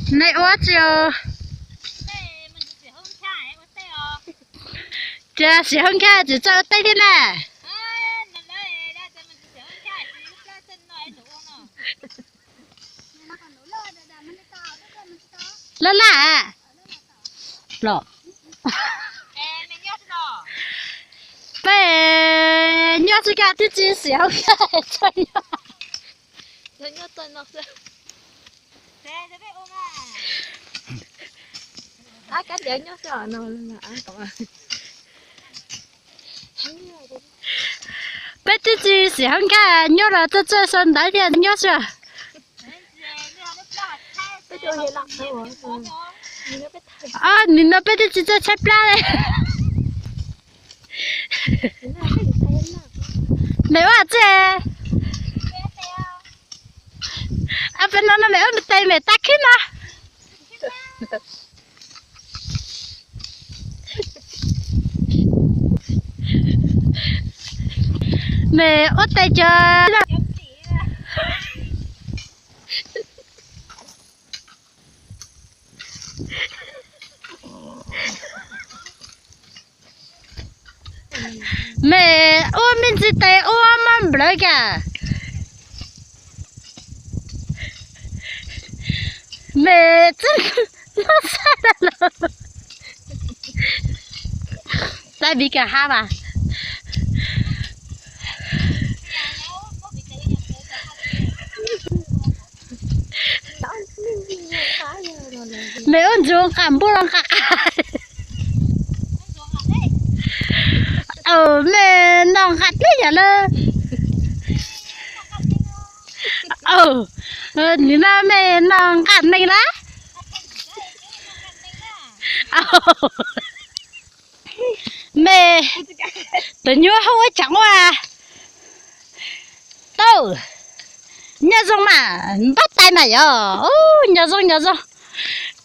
Nej ua tsi os? Tias sim hoob nkag tsis txawj ua teb thiab na. Laj laj los. Peb nyob tsis kaj twb tsis xiam hauv kaj txog nyob. Peb twb tsis xiam hauv kaj nyob los txawj txawj sau ntawv thiaj nyob xwb. Nim no peb twb tsis txawj tshaib plab li. Mem ua tsi? Peb no no mem ua tes mem tab khib no. Mem ua tes cov Mem ua me ntsis tes ua maj nplawv kas. Mem txawj noj xab los. Tab vim kas hab mas. Mem ua ntsuag nqa npua los nqa qa. Mem no nqa dleb yam lawm. Nim no mem no nqa neeg lawm. Mem, tus nyuaj hu ua tseem ua. Tau, nyob zoo mas npab tais mas yog, nyob zoo nyob zoo.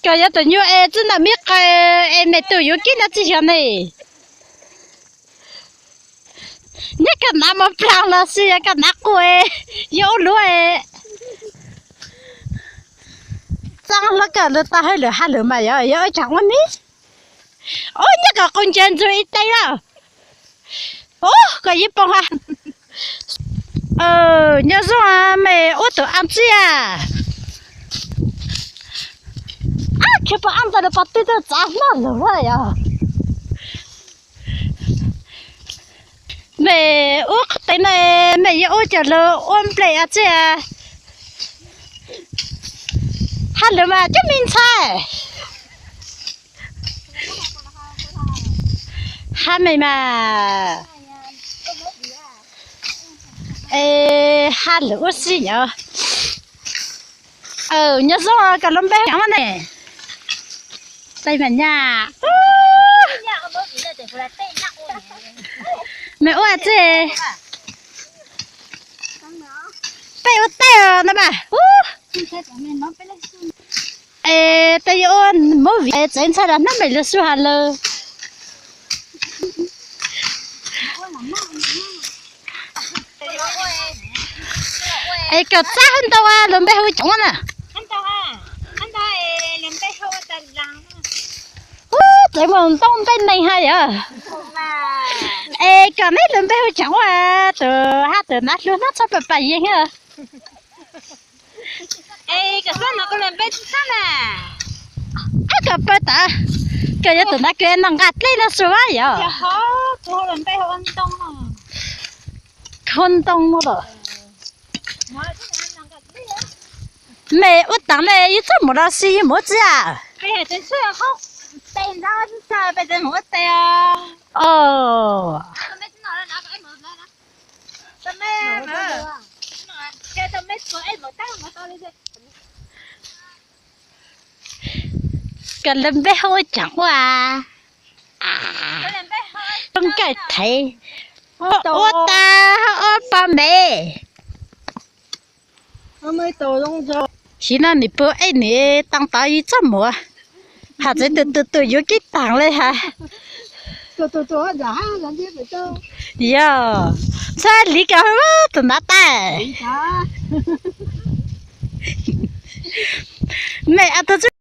Koj yog tus nyuaj es txij ntawm me qe es mem tus yuav kib no tsis yog ne. Nyob koj nav mos plag los sis yog koj nav quas, yog ua luaj. Txaj loj kawg lawm, tau hauj lwm hauj lwm mas yog, yog ua tseem ua ne. Ub, nyob koj qus ntsia ntsuag ib teg lawm. Ub, koj yeej poob ha. Nyob zoo, mem ua tus ab tsi a? Ab, khiav pom ab ntawd los pom twg tuaj txav noj lawm yog. Mem ua qhov tes no, mem yuav ua cov lawv ua nplej ab tsi a? Hauj lwm mas coob me ntxhais. Hab mem mas, es hab lwm ua si yom. Nyob zoo, koj lub npe hu cas ne? Tais mas nyaj. Mem ua tsi? Peb ua teb os no mas. Es tes yuav ua movie txawv ntxhais los hnub mem lug su has lawm. Es koj txab hab ntau, lub npe hu tseem ua na? Ub, txawv mus ntoo ntej neeg ha yom. Es koj neb lub npe hu tseem ua, tus hab tus nav hluas hnab txhob pam pam yeeg. Ab, koj pab tas, koj yog tus nav kws noj nqaj dleb no su ab yom. Hu ntoo no los. Mej ua taag le yug txhob mus los sis yug mus tsi a? Koj lub npe hu ua caag ua? Zoo kawg thev. Ua tas ua pa mev. Sim no nwg pw eb nwg taag tod yug txhob mus. Has txawv tus tus tus yuav kib taag le has. Yog, txhob hliv koj tus nav tais. Mej a tug